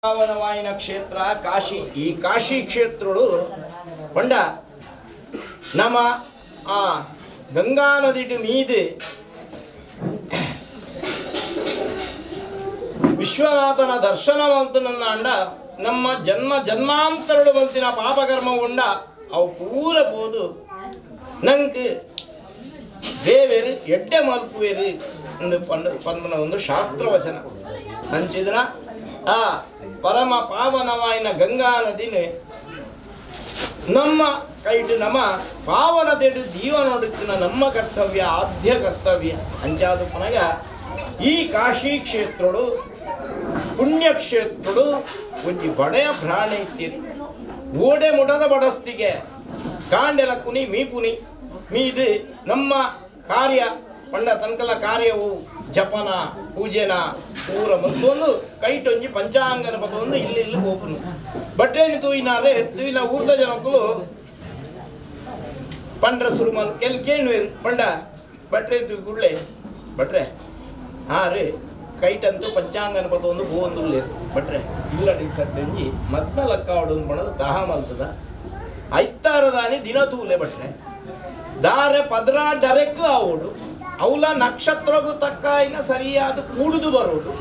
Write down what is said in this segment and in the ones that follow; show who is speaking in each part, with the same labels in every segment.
Speaker 1: ಪಾವನವಾಯಿನ ಕ್ಷೇತ್ರ ಕಾಶಿ. ಈ ಕಾಶಿ ಕ್ಷೇತ್ರಡು ಪಂಡ ನಮ್ಮ ಆ ಗಂಗಾ ನದಿ ಮೀದು ವಿಶ್ವನಾಥನ ದರ್ಶನ ಅಂಡ ನಮ್ಮ ಜನ್ಮ ಜನ್ಮಾಂತರಡು ಬಂತಿನ ಪಾಪಕರ್ಮ ಉಂಡ ಅವು ಪೂರ ಪೋದು ನಂಗೆ ದೇವೇರು ಎಡ್ಡೆ ಮಲ್ಪುವೇರು ಎಂದು ಪಂಡ ಒಂದು ಶಾಸ್ತ್ರವಚನ. ಅಂಚಿದ್ರ ಆ ಪರಮ ಪಾವನವಾಯಿನ ಗಂಗಾ ನದಿನೇ ನಮ್ಮ ಕೈಟು ನಮ್ಮ ಪಾವನತೆಡು ಜೀವನೊಡುತ್ತಿನ ನಮ್ಮ ಕರ್ತವ್ಯ, ಆದ್ಯ ಕರ್ತವ್ಯ. ಅಂಚಾದ ಪನಗ ಈ ಕಾಶಿ ಕ್ಷೇತ್ರಡು ಪುಣ್ಯಕ್ಷೇತ್ರಡು ಒಂಜಿ ಬಡೆಯ ಪ್ರಾಣ ಇತ್ತೀರಿ. ಓಡೆ ಮುಡದ ಬಡಸ್ತಿಗೆ ಕಾಂಡೆಲ ಕುನಿ ಮೀಪುನಿ ಮೀದು ನಮ್ಮ ಕಾರ್ಯ ಪಂಡ ತನ್ಕಲ ಕಾರ್ಯವು ಜಪನ ಪೂಜೆನ ಪೂರ ಮತ್ತೊಂದು ಕೈಟೊಂಜಿ ಪಂಚಾಂಗನ ಪದೊಂದು ಇಲ್ಲಿ ಇಲ್ಲಿ ಹೋಪುನು ಬಟ್ಟೆನಿ ತೂಯಿನಾರೆ ತೂಯಿನ ಊರ್ದ ಜನಕ್ಕಲು ಪಂಡ್ರ ಸುರುಮಲ್ ಕೆಲ್ ಕೇಣುವೇರು ಪಂಡ ಬಟ್ರೆ ತೂಯಿ ಕೂಡಲೇ ಬಟ್ರೆ ಹಾಂ ರೀ ಕೈಟಂತೂ ಪಂಚಾಂಗನ ಪದೊಂದು ಹೂವೊಂದು ಬಟ್ರೆ ಇಲ್ಲಡಿ ಸತ್ತೊಂಜಿ ಮದ್ಮ ಲಕ್ಕಾವಡು ಪಣದ ದಾಹ ಮಲ್ತದ ಐತಾರದಾನಿ ದಿನ ತೂಲೆ ಬಟ್ರೆ ದಾರೆ ಪದ್ರ ಡರೆಕ್ಕು ಆವೋಡು ಅವಲ ನಕ್ಷತ್ರಗೂ ತಕ್ಕಾಯಿನ ಸರಿಯಾದ ಕೂಡುದು ಬರೋದು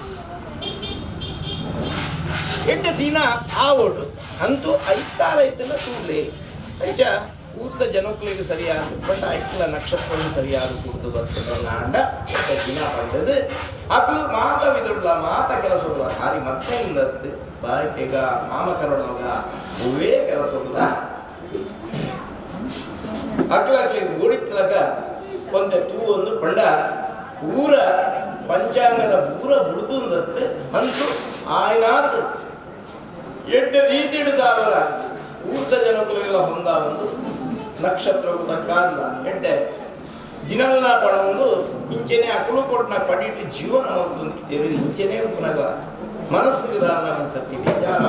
Speaker 1: ಎಂಟು ದಿನ ಆವೋಡು ಅಂತೂ ಐತಾರ ಐತಲ್ಲ ತೂಲೆ ಅಂಚ ಊರ್ದ ಜನಕ್ಕಳಿಗೆ ಸರಿಯಾದ ಬಟ್ ಐಕ್ಲ ನಕ್ಷತ್ರವು ಸರಿಯಾದ ಕೂಡುದು ಬರ್ತದೆ ಅಂಡ ದಿನ ಪಂಡದು ಅಕ್ಲು ಮಾತ ವಿದುಳ್ಳ ಮಾತ ಕೆಲಸ ಹಾರಿ ಮತ್ತೆ ಇಂದತ್ತು ಬಾರಿಕೆಗ ಮಾಮಕರಣಗ ಹೂವೇ ಕೆಲಸ ಅಕ್ಲಕ್ಲಿಗೆ ಓಡಿತ್ಲಗ ಒಂದೆ ತೂ ಒಂದು ಪಂಡ ಊರ ಪಂಚಾಂಗದ ಊರ ಬುಡ್ದು ಅಂದತ್ತು ಅಂತೂ ಆಯ್ನಾತ್ ಎಡ್ಡ ರೀತಿ ಹಿಡಿದಾವರ ಊರ್ದ ಜನಕ್ಕಳಿಗೆಲ್ಲ ಹೊಂದ ಒಂದು ನಕ್ಷತ್ರಕ್ಕೂ ತಕ್ಕ ಅಂದ ಎಡ್ಡೆ ದಿನಲ್ಲ ಪಣ ಒಂದು ಇಂಚೆನೆ ಅಕಲು ಕೊಟ್ಟನ ಪಡಿಟ್ಟು ಜೀವನ ಒಂದು ತೆರೆದು ಇಂಚೆನೆ ಪುನಗ ಮನಸ್ಸಿಗೆ ದಾನ ಅನ್ಸತ್ತಿ ಬೇಜಾರ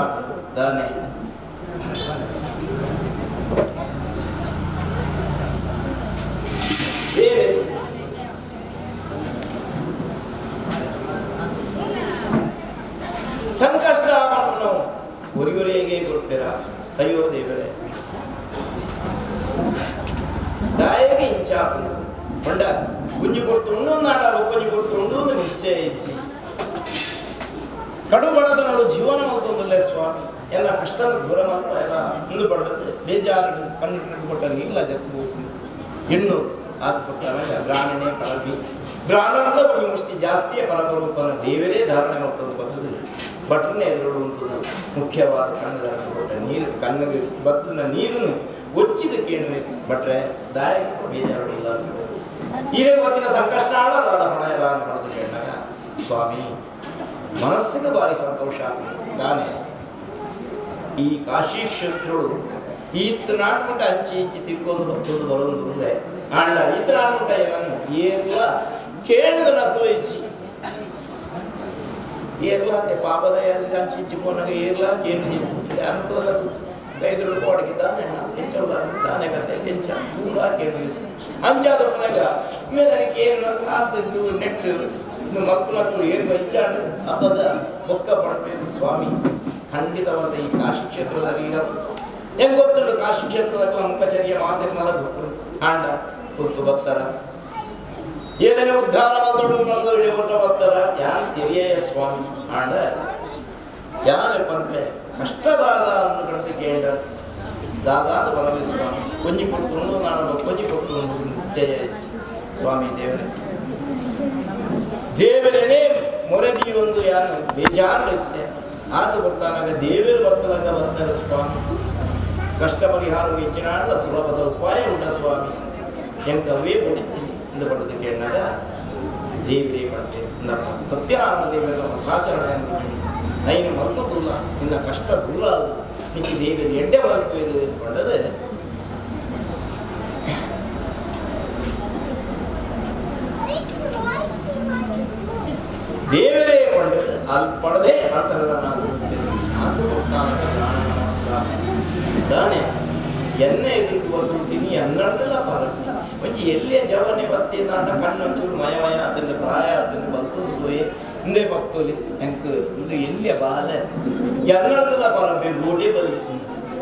Speaker 1: ದಾನೆ ಬೇರೆ ಸಂಕಷ್ಟ ನಾವು ಒರಿಗೊರಿಗೆ ಕೊಡ್ತೀರ ಅಯ್ಯೋ ದೇವರೇ ದಾಯಗೆ ಇಂಚಾಪು ಪಂಡ ಗುಂಜಿ ಕೊಡ್ತು ಉಂಡು ನಾಡ ಬೊಕ್ಕೊಂಜಿ ಕೊಡ್ತು ಉಂಡು ಒಂದು ನಿಶ್ಚಯ ಇಚ್ಚಿ ಕಡು ಬಡತನಡು ಜೀವನ ಮಲ್ತೊಂದುಲ್ಲೆ ಸ್ವಾಮಿ ಎಲ್ಲ ಕಷ್ಟನ ದೂರ ಮಲ್ಪ ಎಲ್ಲ ಮುಂದೆ ಬಡದು ಬೇಜಾರು ಕಣ್ಣು ಕೊಟ್ಟ ನೀರ್ಲ ಜತ್ತು ಹೆಣ್ಣು ಆತ ಕೊಟ್ಟಾಗ ಬ್ರಾಹ್ಮಣೇ ಪರಬಿ ಬ್ರಾಹ್ಮಣದ ಒಂದು ಮುಷ್ಟಿ ಜಾಸ್ತಿಯೇ ಪರಬರೂಪನ ದೇವರೇ ಧಾರಣೆ ಮಾಡ್ತದ್ದು ಬರ್ತದೆ ಭಟ್ರನ್ನೇ ಎದುರುಂತದ್ದು ಮುಖ್ಯವಾದ ಕಣ್ಣು ಕೊಟ್ಟ ನೀರು ಕಣ್ಣಿಗೆ ಬತ್ತದ ನೀರನ್ನು ಒಚ್ಚಿದ ಕೇಳಬೇಕು ಭಟ್ರೆ ದಾಯ ಬೇಜಾರುಲ್ಲ ಹೀರೇ ಬತ್ತಿನ ಸಂಕಷ್ಟ ಆಳದಾದ ಪಣ ಎಲ್ಲ ಅಂತ ಪಡೆದು ಕೇಳಿದಾಗ ಸ್ವಾಮಿ ಮನಸ್ಸಿಗೆ ಭಾರಿ ಸಂತೋಷ ದಾನೆ ಈ ಕಾಶಿ ಕ್ಷೇತ್ರಡು ಈತ ನಾಟ್ಕೊಂಡ ಅಂಚೆ ಇಂಚೆ ತಿರ್ಕೊಂಡು ಬರ್ತದ್ದು ಬರೋದು ಮುಂದೆ ಆಂಡ ಈತ ನಾಟ್ಕೊಂಡ ಏನನ್ನು ಏರ್ಲ ಕೇಳಿದ ನಕಲು ಇಚ್ಚಿ ಏರ್ಲ ಅದೇ ಪಾಪದ ಅಂಚೆ ಇಂಚೆ ಪೋನಾಗ ಏರ್ಲ ಕೇಳಿದ ಅನುಕೂಲದ ಕೈದುರು ಕೋಡಿಗೆ ದಾನೆ ಹೆಂಚಲ್ಲ ದಾನೆ ಕತೆ ಹೆಂಚ ತುಂಬ ಕೇಳಿದ ಅಂಚಾದ ಪನಾಗ ಮೇಲೆ ಏನು ಆತದ್ದು ನೆಟ್ಟು ಮಕ್ಕಳು ಏರ್ಗ ಹೆಂಚಾಂಡು ಅಪ್ಪದ ಬೊಕ್ಕ ಪಡ್ತೇನೆ ಸ್ವಾಮಿ ಖಂಡಿತವಾದ ಈ ಕಾಶಿ ಕ್ಷೇತ್ರದಲ್ಲಿ ಈಗ ಹೆಂಗೆ ಗೊತ್ತುಂಟು ಕಾಶಿ ಕ್ಷೇತ್ರದಾಗ ಮುಖಚರ್ಯ ಮಾತಿರ್ನಲ್ಲ ಗೊತ್ತುಂಟು ಆಂಡ ಗೊತ್ತು ಭಕ್ತರ ಏನೇನು ಉದ್ಧಾರ ಮಲ್ತೊಡು ಮಲ್ತೊಡು ಕೊಟ್ಟ ಬರ್ತಾರ ಯಾರು ತೆರಿಯ ಸ್ವಾಮಿ ಆಂಡ ಯಾರು ಪನ್ಪೆ ಕಷ್ಟದಾದ ಅಂದು ಕೇಂದ್ರ ದಾದಾದ ಬರಲಿ ಸ್ವಾಮಿ ಕೊಂಜಿ ಕೊಟ್ಟು ನಾನು ಕೊಂಜಿ ಕೊಟ್ಟು ನಿಶ್ಚಯ ಸ್ವಾಮಿ ದೇವರೇ ದೇವರೇ ಮೊರೆದಿ ಒಂದು ಯಾರು ಬೇಜಾರು ಆತ ಬರ್ತಾನಾಗ ದೇವರು ಬರ್ತಲಾಗ ಬರ್ತಾರೆ ಸ್ವಾಮಿ ಕಷ್ಟ ಪರಿಹಾರ ಹೆಚ್ಚಿನಾಡಲ ಸುಲಭದ ಉಪಾಯ ಉಂಡ ಸ್ವಾಮಿ ಎಂಕವೇ ಹೊಡಿತೀನಿ ಎಂದು ಪಡೆದು ಕೇಳಿದಾಗ ದೇವರೇ ಪಡ್ತೆ ಅಂದಪ್ಪ ಸತ್ಯನಾರಾಯಣ ದೇವರ ಆಚರಣೆ ನೈನು ಮರೆತು ತುಲ್ಲ ನಿನ್ನ ಕಷ್ಟ ದೂರ ನಿಕ್ಕೆ ದೇವರು ಎಡ್ಡೆ ಬಲ್ಕು ಇದು ಕೊಂಡது ದೇವರೇ ಪಡೆದು ಅಲ್ಲಿ ಪಡೆದೇ ಅಂತರದ ನಾನು ಅದು ನಮಸ್ಕಾರ ದಾನೆ ಎನ್ನೆ ಎದುರು ಬರ್ತೀನಿ ಎನ್ನಡ್ದಲ್ಲ ಪರಲ್ಲ ಒಂಜಿ ಎಲ್ಲಿಯ ಜವನೆ ಬತ್ತಿ ನಾಟ ಕಣ್ಣೊಂಚೂರು ಮಯಮಯ ಆತನ ಪ್ರಾಯ ಆತನ ಬಲ್ತೊಂದು ಪೋಯೆ ಇಂದೇ ಭಕ್ತೋಲಿ ಎಂಕ್ ಇಂದು ಎಲ್ಲಿಯ ಬಾಲೆ ಎನ್ನಡ್ದಲ್ಲ ಪರಬೆ ಗೋಡೆ ಬಲಿ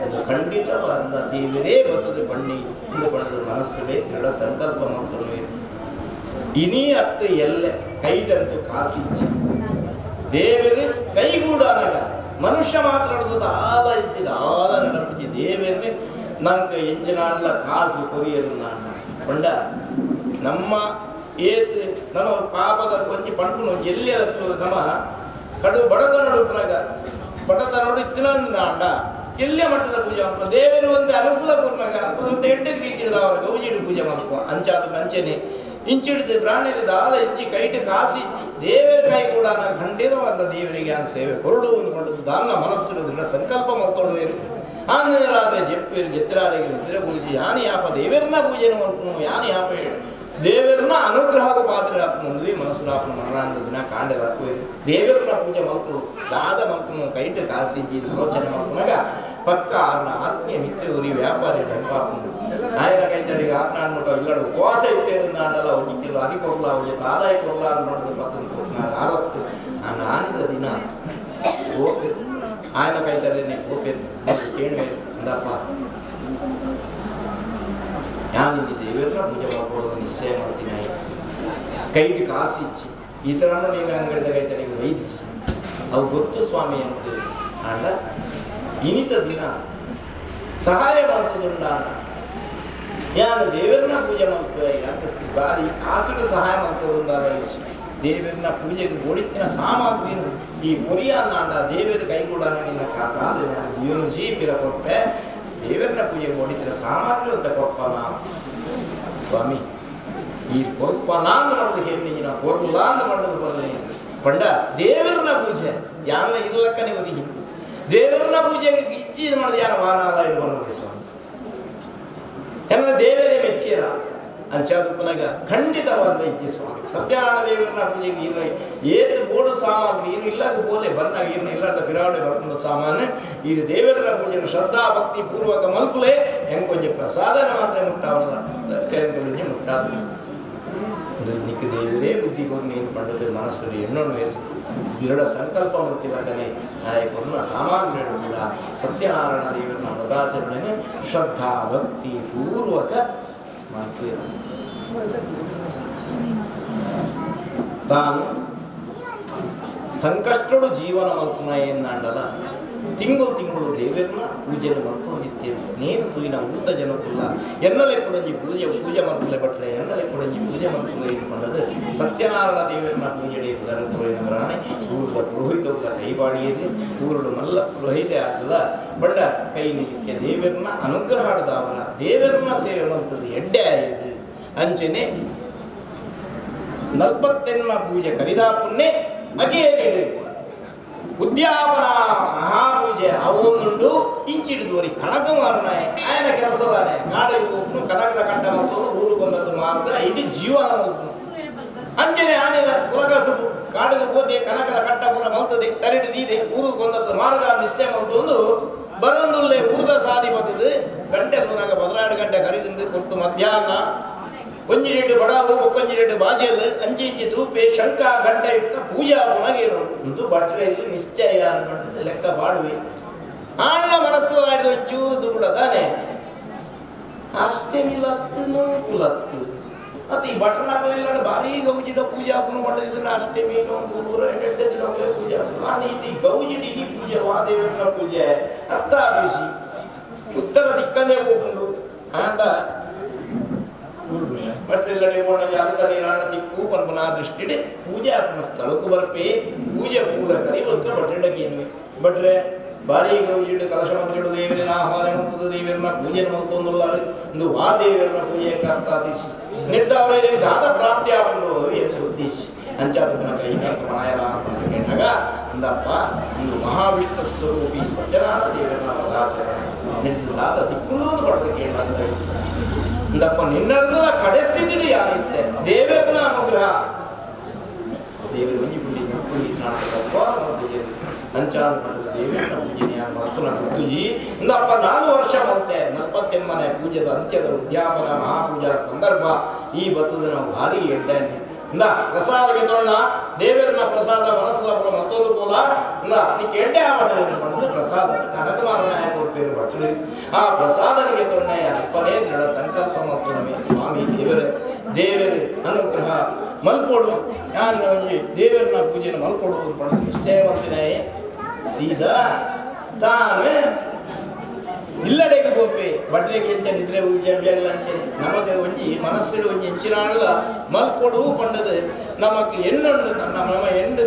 Speaker 1: ಅದು ಖಂಡಿತ ಬಂದ ದೇವರೇ ಬರ್ತದೆ ಪಣ್ಣಿ ಇಂದು ಪಡೆದ ಮನಸ್ಸುಡೆ ದೃಢ ಸಂಕಲ್ಪ ಮಾಡ್ತಾನೆ ಇನಿ ಅತ್ತು ಎಲ್ಲೆ ಕೈಟಂತೂ ಕಾಸಿಚ್ಚಿ ದೇವರು ಕೈಗೂಡಾನಗ ಮನುಷ್ಯ ಮಾತಾಡೋದು ಆಲ ಇಚ್ಚಿದ ಆಲ ನಡಪುಜಿ ದೇವರೇ ನಂಗೆ ಎಂಚಿನಾಡ್ಲ ಕಾಸು ಕೊರಿಯರು ನಾನು ಕೊಂಡ ನಮ್ಮ ಏತ್ ನಮ್ಮ ಪಾಪದ ಒಂಜಿ ಪಂಪುನು ಎಲ್ಲಿ ನಮ್ಮ ಕಡು ಬಡತನಡುಪನಾಗ ಬಡತನೋಡು ಇತ್ತಿನ ಅಂಡ ಎಲ್ಲಿಯ ಮಟ್ಟದ ಪೂಜೆ ಮಾಡ್ಕೊ ದೇವರು ಒಂದು ಅನುಕೂಲ ಪೂರ್ಣಗ ಒಂದು ಎಡ್ಡೆ ರೀತಿಯಿಂದ ಅವರ ಗೌಜಿಡು ಪೂಜೆ ಮಾಡ್ಕೊ ಅಂಚಾದ ಮಂಚನೆ ಇಂಚಿಡಿದು ಪ್ರಾಣಿಯಲ್ಲಿ ದಾಳ ಇಚ್ಚಿ ಕೈಟು ಕಾಸು ಇಚ್ಚಿ ದೇವರ ಕೈ ಕೂಡ ನಾನು ಖಂಡಿತವಾದ ದೇವರಿಗೆ ಆ ಸೇವೆ ಕೊರಡು ಅಂದುಕೊಂಡು ದಾನ ಮನಸ್ಸಿನ ದೃಢ ಸಂಕಲ್ಪ ಮಾಡ್ಕೊಂಡು ಆಂದಿನಾದರೆ ಜೆಪ್ಪೇರು ಜೆತ್ತಿರಾರಿಗೆ ನಿದ್ರೆ ಪೂಜೆ ಯಾನು ಯಾಪ ದೇವರನ್ನ ಪೂಜೆನ ಮಾಡ್ಕೊಂಡು ಯಾನು ಯಾಪ ದೇವರನ್ನ ಅನುಗ್ರಹಕ್ಕೆ ಪಾತ್ರ ಮುಂದ್ವಿ ಮನಸ್ಸಿನ ಮರಣಾನಂದ ದಿನ ಕಾಂಡೆ ಹಾಕುವುದು ದೇವರನ್ನ ಪೂಜೆ ಮಲ್ಕೊಡು ದಾದ ಮಲ್ಕೊಂಡು ಕೈಟು ಕಾಸಿಜ್ಜಿ ಆಲೋಚನೆ ಮಾಡ್ಕೊಂಡಾಗ ಪಕ್ಕ ಆರ್ನ ಆತ್ಮೀಯ ಮಿತ್ರೂರಿ ವ್ಯಾಪಾರಿ ನೆನಪಾಕೊಂಡು ಆಯನ ಕೈತಡಿಗೆ ಆತ್ಮ ಅನ್ಬಿಟ್ಟು ಇಲ್ಲಡು ಉಪವಾಸ ಇರ್ತೇನೆ ನಾನಲ್ಲ ಒಂಜಿ ಕಿಲೋ ಅರಿ ಕೊಡ್ಲ ಒಂಜಿ ತಾದಾಯಿ ಕೊಡ್ಲ ಅನ್ಕೊಂಡು ಮತ್ತೊಂದು ನಾನು ಆರತ್ತು ನಾನು ಆನಿದ ದಿನ ಗೋಪೆ ಆಯನ ಕೈತಡಿನೇ ಗೋಪೆ ಕೇಳುವೆ ಅಂದಪ್ಪ ನಾನು ದೇವೇಂದ್ರ ಪೂಜೆ ಮಾಡ್ಕೊಳ್ಳೋದು ನಿಶ್ಚಯ ಮಾಡ್ತೀನಿ ಕೈಟಿ ಕಾಸು ಇಚ್ಚಿ ಈ ಥರನೂ ನೀನು ಅಂಗಡಿದ ಕೈತಡಿಗೆ ವೈದಿಸಿ ಅವು ಗೊತ್ತು ಸ್ವಾಮಿ ಅಂತ ಅಂಡ ಇನಿತ ದಿನ ಸಹಾಯ ಮಾಡ್ತದುಂಡ ಯಾನು ದೇವರನ್ನ ಪೂಜೆ ಮಾಡ್ತೇವೆ ಅಂತ ಬಾರಿ ಕಾಸುಡು ಸಹಾಯ ಮಾಡ್ತದುಂಡಾದ ದೇವರನ್ನ ಪೂಜೆಗೆ ಗೋಡಿತ್ತಿನ ಸಾಮಗ್ರಿ ಈ ಕೊರಿಯ ನಾಂಡ ದೇವರ ಕೈಗೂಡ ನಿನ್ನ ಕಾಸಾಲ ಇವನು ಜೀಪಿರ ಕೊಪ್ಪೆ ದೇವರನ್ನ ಪೂಜೆಗೆ ಗೋಡಿತ್ತಿನ ಸಾಮಗ್ರಿ ಅಂತ ಕೊಪ್ಪನ ಸ್ವಾಮಿ ಈ ಕೊಪ್ಪನ ಅಂತ ಮಾಡೋದಕ್ಕೆ ಹೆಣ್ಣಿನ ಕೊರ್ಲ ಅಂತ ಮಾಡೋದು ಬಂದ ಪಂಡ ದೇವರನ್ನ ಪೂಜೆ ಯಾನ ಇರ್ಲಕ್ಕ ನೀವು ಹಿಂದೆ ದೇವರನ್ನ ಪೂಜೆಗೆ ಇಚ್ಛೆ ಇದು ಮಾಡಿದ ಯಾರ ವಾಹನ ಇಟ್ಕೊಂಡು ಸ್ವಾಮಿ ಎಲ್ಲ ದೇವರೇ ಮೆಚ್ಚಿರ ಅಂಚಾದು ಪುನಗ ಖಂಡಿತವಾದ ಇಚ್ಛೆ ಸ್ವಾಮಿ ಸತ್ಯನಾರಾಯಣ ದೇವರನ್ನ ಪೂಜೆಗೆ ಇನ್ನು ಏತು ಬೋಡು ಸಾಮಗ್ರಿ ಏನು ಇಲ್ಲದ ಬೋಲೆ ಬನ್ನಾಗ ಏನು ಇಲ್ಲದ ಬಿರಾವಡೆ ಬರ್ಕೊಂಡು ಸಾಮಾನು ಈ ದೇವರನ್ನ ಪೂಜೆ ಶ್ರದ್ಧಾ ಭಕ್ತಿ ಪೂರ್ವಕ ಮಲ್ಪುಲೆ ಹೆಂಗೊಂಜಿ ಪ್ರಸಾದನ ಮಾತ್ರ ಮುಟ್ಟಾವದ ಹೆಂಗೊಂಜಿ ಮುಟ್ಟಾದ ನಿಕ್ಕ ದೇವರೇ ಬುದ್ಧಿ ಕೊರ್ನಿ ಏನು ಪಂಡದ ಮನಸ್ಸು ಎಣ್ಣೊಣ್ಣು ದೃಢ ಸಂಕಲ್ಪ ಮಾಡ್ತಿಲ್ಲಕನೆ ನಾಯಕರನ್ನ ಸಾಮಾನ್ಯರು ಕೂಡ ಸತ್ಯನಾರಾಯಣ ದೇವರನ್ನ ವ್ರತಾಚರಣೆ ಶ್ರದ್ಧಾ ಭಕ್ತಿ ಪೂರ್ವಕ ಮಾಡ್ತೀರ. ತಾನು ಸಂಕಷ್ಟಡು ಜೀವನ ಮಲ್ಪುನ ಏನಾಂಡಲ ತಿಂಗಳು ತಿಂಗಳು ದೇವರನ್ನ ಪೂಜೆಯನ್ನು ಮಾಡ್ತು ನಿತ್ಯ ನೇನು ತೂಯಿನ ಊತ ಜನಕ್ಕಲ್ಲ ಎನ್ನಲೆ ಕೊಡಂಜಿ ಪೂಜೆ ಪೂಜೆ ಮಲ್ಪುಲೆ ಬಟ್ರೆ ಎನ್ನಲೆ ಕೊಡಂಜಿ ಪೂಜೆ ಮಲ್ಪುಲೆ ಇಟ್ಕೊಂಡದ್ದು ಸತ್ಯನಾರಾಯಣ ದೇವರನ್ನ ಪೂಜೆ ಧರ್ಮಪುರೇನವರಾಣೆ ಊರದ ಪುರೋಹಿತವುಲ ಕೈಬಾಡಿಯದು ಊರುಡು ಮಲ್ಲ ಪುರೋಹಿತೆ ಆಗ್ತದ ಬಣ್ಣ ಕೈ ನಿಲ್ಲಿಕ್ಕೆ ದೇವರನ್ನ ಅನುಗ್ರಹ ಆಡದಾವನ ದೇವರನ್ನ ಸೇವೆ ಮಾಡ್ತದೆ ಎಡ್ಡೆ ಆಯಿತು ಅಂಚನೆ ನಲ್ಪತ್ತೆನ್ಮ ಪೂಜೆ ಕರಿದಾ ಪುಣ್ಯ ಅಗೇರಿಡು ಉದ್ಯಾಪನ ಮಹಾಪೂಜೆ ಅವನುಂಡು ಇಂಚಿಡಿದವರಿ ಕಣಕ ಮಾರನಾಯ ఆయన ಕೆಲಸದಾನೆ ಕಾಡಿಗೆ ಹೋಗ್ನು ಕನಕದ ಕಟ್ಟ ಮಾಡ್ಕೊಂಡು ಊರು ಮಾರ್ಗ ಇಡೀ ಜೀವನ ಹೋಗ್ನು ಅಂಚನೆ ಆನೆಲ್ಲ ಕುಲಕಸುಬು ಕಾಡಿಗೆ ಹೋದೆ ಕನಕದ ಕಟ್ಟ ಪೂರ ಮಲ್ತದೆ ತರಿಡು ದೀದೆ ಊರು ಕೊಂದದ್ದು ಮಾರ್ಗ ನಿಶ್ಚಯ ಮಲ್ತೊಂದು ಬರೊಂದುಲ್ಲೆ ಊರ್ದ ಸಾದಿ ಬರ್ತದೆ ಗಂಟೆ ತೂನಾಗ 12 ಗಂಟೆ ಕರಿದಿಂದ ಕೊರ್ತು ಮಧ್ಯಾಹ್ನ ಒಂಜಿ ರೇಟು ಬಡಾವು ಒಕ್ಕೊಂಜಿ ರೇಟು ಬಾಜೆಲ್ ಅಂಚಿ ಇಂಚಿ ತೂಪೆ ಶಂಕ ಗಂಟೆ ಯುಕ್ತ ಪೂಜಾ ಪುನಗೇರು ಒಂದು ಬಟ್ರೆ ನಿಶ್ಚಯ ಅನ್ಕೊಂಡಿದ್ದು ಲೆಕ್ಕ ಬಾಡುವೆ ಆಣ್ಣ ಮನಸ್ಸು ಆಡಿ ಒಂಚೂರು ದುಗುಡ ತಾನೆ ಅಷ್ಟೇಮಿಲತ್ತು ಕುಲತ್ತು ಅತ್ತ ಈ ಭಟ್ರನಾಗಲೆಲ್ಲ ಭಾರಿ ಗೌಜಿಡ ಪೂಜೆ ಆಪುನು ಪಂಡದಿನ ಅಷ್ಟಮಿ ಪೂರ ಎಡ್ಡೆ ದಿನ ಪೂಜೆ ಆಪುನು ಆ ರೀತಿ ಗೌಜಿಡಿ ಈ ಪೂಜೆ ವಾದೇವನ ಪೂಜೆ ಅತ್ತ ಬಿಸಿ ಉತ್ತರ ದಿಕ್ಕಂದೇ ಹೋಗುಂಡು ಆಂಡ ಭಟ್ರೆಲ್ಲಡೆ ಪೋಣ ಅಲ್ತ ನೀರಾಣ ತಿಕ್ಕು ಪನ್ಪುನ ದೃಷ್ಟಿಡೆ ಪೂಜೆ ಆಪುನ ಸ್ಥಳಕ್ಕೂ ಬರ್ಪೆ ಪೂಜೆ ಪೂರ ಕರಿ ಒಕ್ಕ ಭಟ್ರೆಡಕೇನುವೆ ಭಟ್ರೆ ಭಾರಿ ಗೌಜಿಡು ಕಲಶ ಮಂತ್ರಿಡು ದೇವರಿನ ಆಹ್ವಾನ ಮಂತದ ದೇವರನ್ನ ಪೂಜೆ ಮಲ್ತೊಂದುಲ್ಲಾರು ಇಂದು ವಾ ದೇವರನ್ನ ಪೂಜೆ ಕರ್ತಾತೀಸಿ ನಿರ್ಧಾರ ದಾದ ಪ್ರಾಪ್ತಿ ಆಪುಂಡು ಏನು ಉದ್ದೇಶ ಅಂಚಾದ ಕೈನ ಮಣಾಯರ ಅಂತ ಕೇಳಿದಾಗ ಅಂದಪ್ಪ ಇಂದು ಮಹಾವಿಷ್ಣು ಸ್ವರೂಪಿ ಸತ್ಯನಾರಾಯಣ ದೇವರನ್ನ ವ್ರತಾಚರಣೆ ನಿರ್ದಾದ ತಿಕ್ಕೊಂಡು ಅಂತ ಪಡೆದು ಕೇಳ ಅಂತ ಅಂದಪ್ಪ ನಿನ್ನರ್ದ ಕಡೆ ಸ್ಥಿತಿ ಯಾರಿತ್ತೆ ದೇವರನ್ನ ಅನುಗ್ರಹ ದೇವರು ಒಂಜಿ ಪುಳ್ಳಿ ಪುಳ್ಳಿ ನಾಟಕಪ್ಪ ಅಂಚಾನ ಪಡೆದ ದೇವರನ್ನ ಪೂಜೆಯ ಮರ್ತುನ ತುಜಿ ಅಂದಪ್ಪ 4 ವರ್ಷ ಮಂತೆ 48ನೇ ಪೂಜೆದ ಅಂತ್ಯದ ಉದ್ಯಾಪನ ಮಹಾಪೂಜಾ ಸಂದರ್ಭ ಈ ಬತ್ತದ ನಾವು ಭಾರಿ ಎಡ್ಡೆ ಇಂದ ಪ್ರಸಾದಕ್ಕೆ ತೊಳ್ಳ ದೇವರನ್ನ ಪ್ರಸಾದ ಮನಸ್ಸು ಮತ್ತೊಂದು ಪೋಲ ಇಂದ ನೀ ಎಡ್ಡೆ ಆವಡ ಪಡೆದು ಪ್ರಸಾದ ಕನಕಮಾರನಾಯ ಕೊಡ್ಪೇರು ಭಟ್ರು ಆ ಪ್ರಸಾದನಿಗೆ ತೊಣ್ಣೆಯ ಅಪ್ಪನೇ ದೃಢ ಸಂಕಲ್ಪ ಮತ್ತೊಮ್ಮೆ ಸ್ವಾಮಿ ದೇವರೇ ದೇವರು ಅನುಗ್ರಹ ಮಲ್ಪೋಡು ನಾನು ದೇವರನ್ನ ಪೂಜೆಯನ್ನು ಮಲ್ಪೋಡು ಪಡೆದು ನಿಶ್ಚಯ ಮಂತಿನೇ ಸೀದಾ ತಾನು ಇಲ್ಲಡೆಗೆ ಗೋಪೆ ಭಟ್ರಿಗೆ ಎಂಚ ನಿದ್ರೆ ಅಂಚೆ ನಮಗೆ ಒಂಜಿ ಮನಸ್ಸಿಡು ಒಂಜಿ ಎಂಚಿನಾಳಲ್ಲ ಮಲ್ಪೊಡು ಪಂಡದು ನಮಕ್ ಎಣ್ಣುಂಡು ನಮ್ಮ ಎಂಡು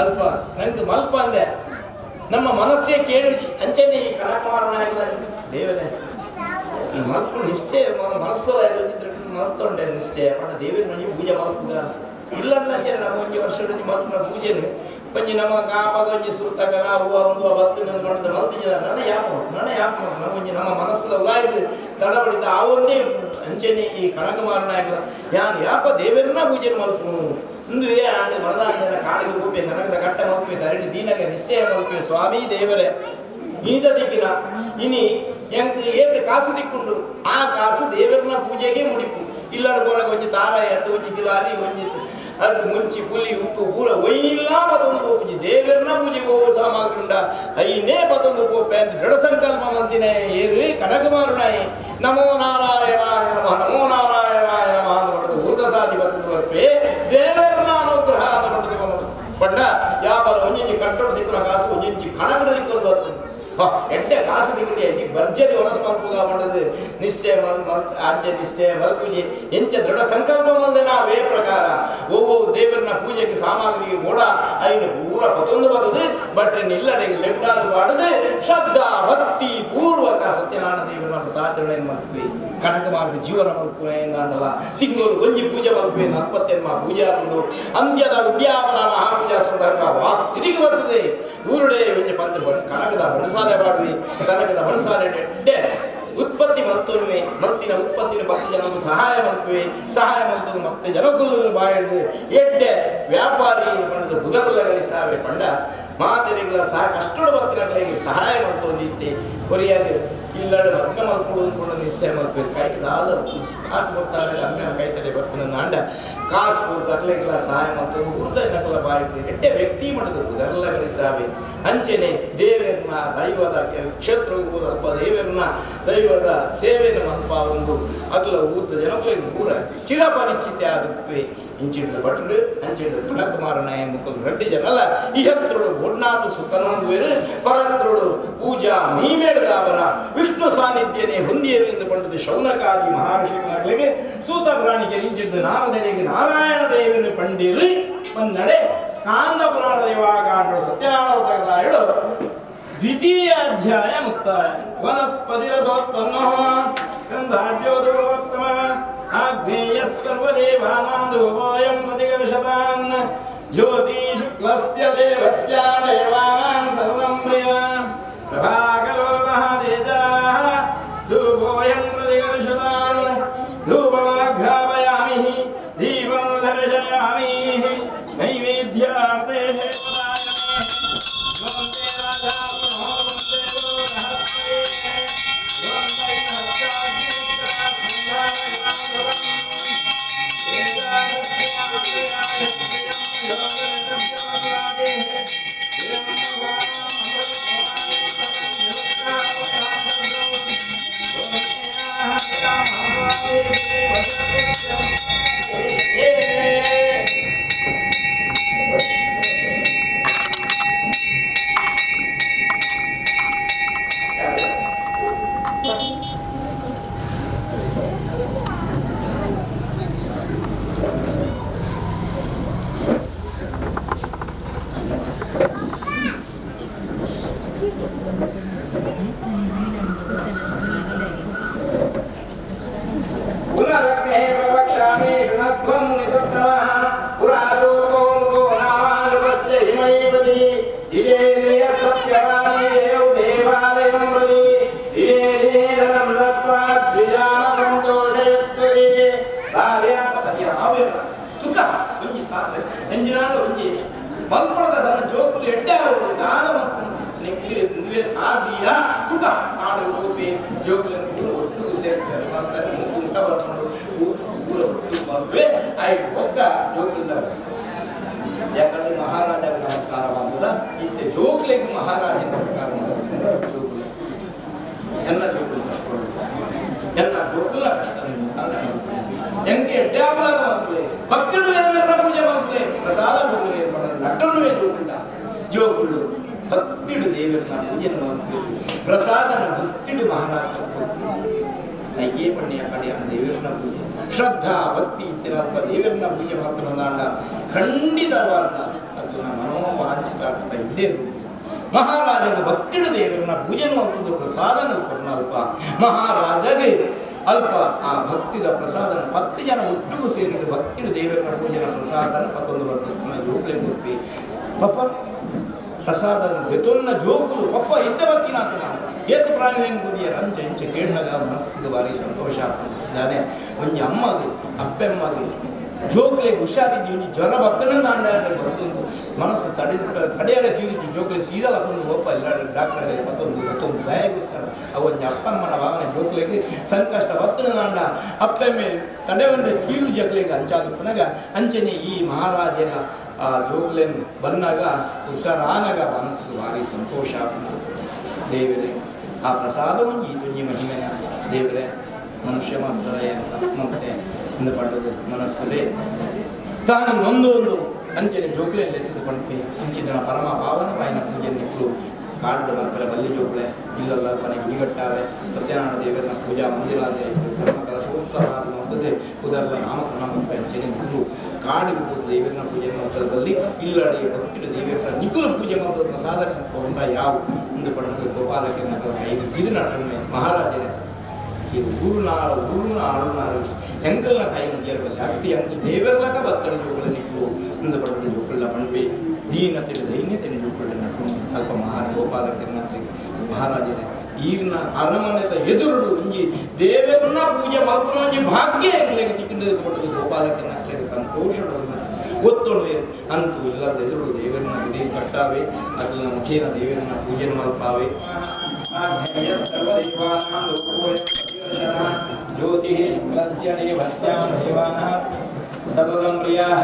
Speaker 1: ಅಲ್ಪ ನಂಗೆ ಮಲ್ಪ ಅಂದೆ ನಮ್ಮ ಮನಸ್ಸೇ ಕೇಳುಜಿ ಅಂಚನೆ ಈ ಕನಕಮಾರನಾಗಲ್ಲ ದೇವರೇ ಈ ಮಲ್ಪು ನಿಶ್ಚಯ ಮನಸ್ಸಲ್ಲ ಮಲ್ತೊಂಡೆ ನಿಶ್ಚಯ ಪಂಡ ದೇವರ ಮಂಜಿ ಪೂಜೆ ಮಲ್ಪುಗ ಇಲ್ಲ ಸರಿ ನಮ್ಮ ಒಂಜಿ ವರ್ಷ ಮಲ್ಪುನ ಪೂಜೆನು ಒಂಜಿ ನಮ್ಮ ಕಾಪಾಗ ಒಂಜಿ ಸುತ್ತಾಗ ನಾವು ಒಂದು ಬತ್ತು ಪಂಡದ ಮಲ್ತಿಜ ನನ ಯಾಪ ನನ ಯಾಪ ನಮ್ಮ ಒಂಜಿ ನಮ್ಮ ಮನಸ್ಸಲ್ಲ ಉಲಾಯಿದು ತಡಬಡಿದ ಆ ಒಂದೇ ಅಂಚನೆ ಈ ಕನಕಮಾರನಾಗಲ್ಲ ಯಾನು ಯಾಪ ದೇವರನ್ನ ಪೂಜೆ ಮಲ್ಪುನು ಇಂದು ಆಂಡು ಮನದಾಂಡನ ಕಾಲಿಗೆ ರೂಪೆ ಕನಕದ ಕಟ್ಟ ಮಲ್ಪೆ ತರಡಿ ದೀನಗ ನಿಶ್ಚಯ ಮಲ್ಪೆ ಸ್ವಾಮಿ ದೇವರೇ ಈದ ದಿಕ್ಕಿನ ಇನಿ ಎಂಕ್ ಏತ್ ಕಾಸು ದಿಕ್ಕುಂಡು ಆ ಕಾಸು ದೇವರನ್ನ ಪೂಜೆಗೆ ಮುಡಿಪು ಇಲ್ಲಾಡ ಬೋನಗ ಒಂಜಿ ತಾರ ಎತ್ತು ಒಂಜಿ ಕಿಲಾರಿ ಒಂಜಿ ಅದು ಮುಂಚಿ ಪುಲಿ ಉಪ್ಪು ಪೂರ ಒಯ್ಯಿಲ್ಲ ಪತ್ತೊಂದು ಪೂಜೆ ದೇವರನ್ನ ಪೂಜೆಗೆ ಹೋಗುವ ಸಾಮಗ್ರಿ ಉಂಡ ಐನೇ ಪತ್ತೊಂದು ಪೋಪೆ ಅಂತ ದೃಢ ಸಂಕಲ್ಪ ಮಂತಿನೇ ಏರು ಕನಕಮಾರುಣಾಯಿ ನಮೋ ನಾರಾಯಣಾಯ ನಮಃ ನಮೋ ನಾರಾಯಣಾಯ ನಮಃ ಅಂತ ಪಡೆದು ಊರ್ಧಸಾಧಿ ಬತ್ತದ ಬರ್ಪೆ ದೇವರನ್ನ ಅನುಗ್ರಹ ಅಂತ ಪಡೆದು ಬಂದು ಪಂಡ ಯಾಪಲ ಒಂಜಿಂಚಿ ಕಟ್ಟೋಡು ದಿಕ್ಕುನ ಕಾಸು ಒಂಜಿಂಚಿ ಕಣಕಡ ದಿಕ್ಕೊಂದು ಬರ್ತದೆ ಎಡ್ಡೆ ಕಾಸು ದಿಕ್ಕಿ ಭರ್ಜರಿ ಒನಸ್ ಮಲ್ಪುಗ ಮಾಡದು ನಿಶ್ಚಯ ಆಚೆ ನಿಶ್ಚಯ ಮಲ್ಪೂಜೆ ಎಂಚ ದೃಢ ಸಂಕಲ್ಪ ಬಂದೆ ನಾವೇ ಪ್ರಕಾರ ಒಬ್ಬ ದೇವರನ್ನ ಪೂಜೆಗೆ ಸಾಮಗ್ರಿ ಓಡ ಐನು ಪೂರ ಪತೊಂದು ಬರ್ತದೆ ಬಟ್ ನಿಲ್ಲಡೆಗೆ ಲೆಡ್ಡಾದು ಪಾಡದೆ ಶ್ರದ್ಧಾ ಭಕ್ತಿ ಪೂರ್ವಕ ಸತ್ಯನಾರಾಯಣ ದೇವರನ್ನ ವ್ರತಾಚರಣೆ ಮಾಡ್ತೀವಿ ಕನಕ ಮಾರ್ಗ ಜೀವನ ಮಲ್ಪುವೆ ಅನ್ನಲ್ಲ ತಿಂಗಳು ಒಂಜಿ ಪೂಜೆ ಮಲ್ಪುವೆ 48 ಪೂಜೆ ಹಾಕೊಂಡು ಅಂತ್ಯದ ಉದ್ಯಾಪನ ಮಹಾಪೂಜಾ ಸಂದರ್ಭ ವಾಸ್ತಿರಿಗೆ ಬರ್ತದೆ ಊರುಡೆ ಒಂಜಿ ಪತ್ತು ಕನಕದ ಬಣಸಾಲೆ ಬಾಡುವೆ ಕನಕದ ಬಣಸಾಲೆ ಎಡ್ಡೆ ಉತ್ಪತ್ತಿ ಮಲ್ತೊನ್ವೆ ಮಲ್ತಿನ ಉತ್ಪತ್ತಿನ 10 ಜನಕ್ಕೂ ಸಹಾಯ ಮಲ್ಪುವೆ ಸಹಾಯ ಮಲ್ತು ಮತ್ತೆ ಜನಕ್ಕೂ ಬಾಯಿಡ್ದು ಎಡ್ಡೆ ವ್ಯಾಪಾರಿ ಪಂಡದ ಬುಧಗಲ ಗಳಿಸಾವೆ ಪಂಡ ಮಾತೆರೆಗಳ ಸಹ ಕಷ್ಟದ ಬತ್ತಿನಗಳಿಗೆ ಸಹಾಯ ಮಲ್ತೊಂದಿತ್ತೆ ಕೊರಿಯಾಗಿ ಇಲ್ಲಾಡ ಮಗ್ನ ಮಲ್ಪುಡು ಅಂದ್ಕೊಂಡು ನಿಶ್ಚಯ ಮಲ್ಪು ಕಾಯ್ತದ ಆತ ಬರ್ತಾರೆ ಅಮ್ಮೇಲೆ ಕಾಯ್ತದೆ ಬತ್ತಿನ ನಾಂಡ ಕಾಸು ಕೊಡ್ತು ಅಕ್ಲೆಗೆಲ್ಲ ಸಹಾಯ ಮಾಡ್ತಾರೆ ಉರ್ದ ಜನಕ್ಕೆಲ್ಲ ಬಾಯಿಡ್ದು ಎಡ್ಡೆ ವ್ಯಕ್ತಿ ಮಾಡಿದ ಬುಧಗಲ ಗಳಿಸಾವೆ ಅಂಚೆನೆ ದೇವರನ್ನ ದೈವದ ಕ್ಷೇತ್ರ ಅಲ್ಪ ದೇವರನ್ನ ದೈವದ ಸೇವೆಯನ್ನು ಮಲ್ಪ ಒಂದು ಅಕ್ಲ ಊರ್ದ ಜನಗಳಿಗೆ ಪೂರ ಚಿರಪರಿಚಿತ ಆದುಪ್ಪೆ ಇಂಚಿಡಿದ ಭಟ್ರು ಅಂಚಿಡಿದ ಕನಕಮಾರನಾಯ ಮುಖಲು ರಡ್ಡಿ ಜನಲ ಇಹತ್ರುಡು ಗೋಡ್ನಾಥ ಸುಖನೊಂದುವೇರು ಪರತ್ರುಡು ಪೂಜಾ ಮಹಿಮೇಡ್ದಾವರ ವಿಷ್ಣು ಸಾನ್ನಿಧ್ಯನೇ ಹೊಂದಿಯರು ಎಂದು ಪಂಡದ ಶೌನಕಾದಿ ಮಹರ್ಷಿಗಳಿಗೆ ಸೂತ ಪ್ರಾಣಿಗೆ ಇಂಚಿಡಿದ ನಾರದನಿಗೆ ನಾರಾಯಣ ದೇವನ ಪಂಡಿರು ಮನ್ನಡೆ ಸ್ಕಾಂದ ಪುರಾಣ ದೇವಾಕಾಂಡರು ಸತ್ಯನಾರಾಯಣ ಹೇಳು ದ್ವಿತೀಯ ಅಧ್ಯಾಯ ಮುಕ್ತಾಯ. ವನಸ್ಪತಿರಸೋತ್ಪನ್ನೋ ಗಂಧಾಢ್ಯೋದೋತ್ತಮ ಆಗ್ನೇಯಃ ಸರ್ವದೇವಾನಾಂ ಧೂಪೋಯಂ ಪ್ರತಿಕರ್ಷತಾನ್ ಜ್ಯೋತಿ ಶುಕ್ಲಸ್ಯ ದೇವಸ್ಯ ದೇವಾನಾಂ ಸತತಂ ಪ್ರಿಯ ಪ್ರಭಾಕರೋ ಮಹಾತೇಜಾಃ ಧೂಪೋಯಂ ಪ್ರತಿಕರ್ಷತಾನ್ ಧೂಪಮಾಘ್ರಾಪಯಾಮಿ ದೀಪಂ ದರ್ಶಯಾಮಿ ನೈವೇದ್ಯಾರ್ಥೇ Thank you. ಗರ್ಭಂ ಮುನಿಸತ್ತಮಃ ಪುರಾಜೋಕೋ ಮುಖೋ ನಾಮಾನುಪಸ್ಯ ಹಿಮೈಪತಿ ಜಿತೇಂದ್ರಿಯ ಸತ್ಯವಾದಿ ದೇವ್ ದೇವಾಲಯಂ ಪ್ರತಿ ದಿನೇ ದಿನೇ ಧನಂ ದತ್ವಾ ದ್ವಿಜಾನ ಸಂತೋಷಯತ್ಸರಿ ಭಾರ್ಯ ಸರಿಯ ಆವೇರ ತುಕ ಒಂಜಿ ಸಾಧ ಎಂಜಿನಾಂಡ ಒಂಜಿ ಮಲ್ಪಣದ ತನ್ನ ಜೋಕುಲು ಎಡ್ಡೆ ಆವಡು ದಾನ ಮಲ್ಪುಂಡು ನಿಕ್ಲಿ ನುವೆ ಸಾಧ್ಯ ತುಕ ಆಡು ರೂಪಿ ಜೋಕುలను ಪೂರ ಒಟ್ಟುಗು ಸೇರ್ತಾರೆ ಮಾಡ್ತಾರೆ ಮೂಗು ಮುಟ್ಟ ಬರ್ಕೊಂಡು ಪೂರ ಒಟ್ಟು ಮಲ್ಪೆ ಆಯ್ತು ಒಕ್ಕ ಜೋಕುಲ ಯಾಕಂದ್ರೆ ಮಹಾರಾಜ ನಮಸ್ಕಾರ ಮಾಡ್ತದ ಇತ್ತೆ ಜೋಕ್ಲೆಗೆ ಮಹಾರಾಜ ನಮಸ್ಕಾರ ಮಾಡ್ತಾರೆ ಜೋಕುಲೆ ಎನ್ನ ಜೋಕುಲು ಕಷ್ಟ ಎನ್ನ ಜೋಕುಲ ಕಷ್ಟ ಎಂಗೆ ಎಡ್ಡಾಪಲಾದ ಮಲ್ಪಲೆ ಭಕ್ತರು ದೇವರ ಪೂಜೆ ಮಲ್ಪಲೆ ಪ್ರಸಾದ ಪೂಜೆ ಏರ್ಪಡೋದು ನಟ್ಟಣ್ಣುವೇ ಜೋಕುಂಡ ಜೋಕುళ్ళు ಭಕ್ತಿಡು ದೇವರನ್ನ ಪೂಜೆನ ಮಲ್ಪೇರು ಪ್ರಸಾದನ ಭಕ್ತಿಡು ಮಹಾರಾಜ ಐಕೆ ಪಣ್ಯ ಕಡೆಯ ದೇವರನ್ನ ಪೂಜೆ ಶ್ರದ್ಧಾ ಭಕ್ತಿ ಇತ್ತಿರಲ್ಪ ದೇವರನ್ನ ಪೂಜೆ ಮಾಡ್ತಾನಂದಾಂಡ ಖಂಡಿತವಾದ ಅದನ್ನ ಮನೋವಾಂಛಿತ ಆಗ್ತಾ ಇದ್ದೇ ಮಹಾರಾಜನ ಭಕ್ತಿಡು ದೇವರನ್ನ ಪೂಜೆನೂ ಅಂತದ್ದು ಪ್ರಸಾದನ ಕೊರ್ನಲ್ಪ ಮಹಾರಾಜಗೆ ಅಲ್ಪ ಆ ಭಕ್ತಿದ ಪ್ರಸಾದನ 10 ಜನ ಒಟ್ಟಿಗೂ ಸೇರಿದ ಭಕ್ತಿಡು ದೇವರನ್ನ ಪೂಜೆನ ಪ್ರಸಾದನ ಪತ್ತೊಂದು ಬರ್ತದೆ ತನ್ನ ಜೋಕ್ಲೆ ಗೊತ್ತಿ ಪಪ್ಪ ಪ್ರಸಾದನ ಬೆತೊನ್ನ ಜೋಕುಲು ಪಪ್ಪ ಇದ್ದ ಭಕ್ತಿನಾಥನ ಏತ ಪ್ರಾಣಿನೇನು ಗುರಿಯರ ಅಂಚೆ ಇಂಚೆ ಕೇಳಿದಾಗ ಮನಸ್ಸಿಗೆ ಭಾರಿ ಸಂತೋಷ ದಾನೆ ಒಂಜಿ ಅಮ್ಮಗೆ ಅಪ್ಪೆಮ್ಮಗೆ ಜೋಕ್ಲೆ ಹುಷಾರಿದ್ದು ಒಂಜಿ ಜ್ವರ ಬತ್ತನಂದ ಅಂಡ ಬತ್ತೊಂದು ಮನಸ್ಸು ತಡೆ ತಡೆಯರ ತೀರಿದ್ದು ಜೋಕ್ಲೆ ಸೀದಾ ಲಕ್ಕೊಂದು ಹೋಪ ಇಲ್ಲ ಡಾಕ್ಟರ್ ಮತ್ತೊಂದು ಮತ್ತೊಂದು ದಯಗೋಸ್ಕರ ಅವು ಒಂಜಿ ಅಪ್ಪಮ್ಮನ ಭಾವನೆ ಜೋಕ್ಲೆಗೆ ಸಂಕಷ್ಟ ಬತ್ತನಂದ ಅಪ್ಪೆಮ್ಮೆ ತಡೆವಂದ್ರೆ ತೀರು ಜಕ್ಲೆಗೆ ಅಂಚಾದ ಪುನಗ ಅಂಚನೆ ಈ ಮಹಾರಾಜನ ಆ ಜೋಕ್ಲೆನ್ನು ಬಂದಾಗ ಹುಷಾರಾನಾಗ ಮನಸ್ಸಿಗೆ ಭಾರಿ ಸಂತೋಷ ದೇವರೇ ಆ ಪ್ರಸಾದವನ್ನು ಈ ತುಂಜಿ ಮಹಿಮೆನ ದೇವರೇ ಮನುಷ್ಯ ಮಾತ್ರ ಮತ್ತೆ ಎಂದು ಪಡೆದು ಮನಸ್ಸಲ್ಲೇ ತಾನು ನೊಂದೊಂದು ಅಂಚನೆ ಜೋಕ್ಲೆಯಲ್ಲಿ ಎತ್ತಿದ್ದು ಪಂಪೆ ಇಂಚಿನ ಪರಮ ಪಾವನ ವಾಯಿನ ಪೂಜೆ ನಿಕ್ಕಲು ಕಾಡು ಮಲ್ಪರೆ ಬಲ್ಲಿ ಜೋಕ್ಲೆ ಇಲ್ಲಲ್ಲ ಮನೆ ಗುಡಿಗಟ್ಟಾವೆ ಸತ್ಯನಾರಾಯಣ ದೇವರನ್ನ ಪೂಜಾ ಮಂದಿರ ಅಂತ ಬ್ರಹ್ಮ ಕಲಶೋತ್ಸವ ಅನ್ನುವಂಥದ್ದು ಉದಾಹರಣೆ ನಾಮಕರಣ ಮಲ್ಪೆ ಅಂಚನೆ ಗುರು ಕಾಡಿಗೆ ಹೋದ ದೇವರನ್ನ ಪೂಜೆ ಮಾಡ್ತಾರೆ ಬಲ್ಲಿ ಇಲ್ಲಡೆ ಭಕ್ತಿಡು ದೇವರನ್ನ ನಿಕುಲು ಪೂಜೆ ಮಾಡೋದು ಪ್ರಸಾದ ಕೊಂಡ ಯಾವ ಎಂದು ಪಡೆದು ಗೋಪಾಲಕ್ಕೆ ಕೈ ಇದು ನಟನೆ ಮಹಾರಾಜರೇ ಈ ಊರುನಾಳು ಊರುನ ಆಳುನಾಳು ಎಂಕಲ್ನ ಕೈ ಮುಗಿಯರ ಬಲ್ಲಿ ಅತ್ತಿ ಅಂಕಲ್ ದೇವರ್ಲಕ ಬತ್ತರ ಜೋಕುಲ ನಿಕ್ಕಲು ಇಂದ ಪಡೆದ ಜೋಕುಳ್ಳ ಪಂಪೆ ದೀನ ತಿಳಿ ದೈನ್ಯ ತಿಳಿ ಜೋಕುಳ್ಳ ನಟು ಅಲ್ಪ ಮಹಾ ಗೋಪಾಲಕ್ಕೆ ಮಹಾರಾಜರೇ ಈಗಿನ ಅರಮನೆತ ಎದುರುಡು ಒಂಜಿ ದೇವರನ್ನ ಪೂಜೆ ಮಲ್ಪನ ಒಂಜಿ ಭಾಗ್ಯ ಎಂಕ್ಲೆಗೆ ತಿಕ್ಕಿಂಡು ಪಡೆದು ಗೋಪಾಲಕ್ಕೆ ನಕ್ಲೆಗೆ ಸಂತೋಷ ಒತ್ತೊಣು ಅಂತೂ ಇಲ್ಲದ ಎದುರು ದೇವರನ್ನ ಗುಡಿ ಕಟ್ಟಾವೆ ಅದನ್ನ ಮುಖೇನ ದೇವರನ್ನ ಪೂಜೆ ಮಲ್ಪಾವೆ
Speaker 2: ज्योतिः शुक्लस्य देवस्यां देवानः सततं प्रियाः